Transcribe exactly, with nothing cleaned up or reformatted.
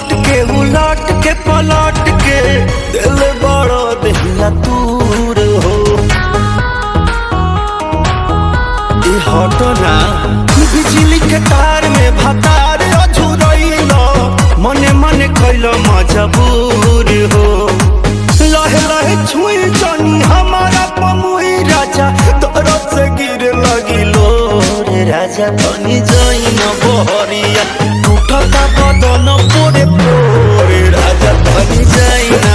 के उलट के पलट के दिल बड़ा दहिया तूर हो। ए हटो ना, बिजली के तार में भतार अझुरैल, मने मने कैल मजबूर हो। लहे लहे छुई जनी हमारा पमुई राजा, दरद से गिर लगिलो रे राजा, तनी जाई न बहरिया, टूटता बदन पोरे पोरे राजा, तनी जाई न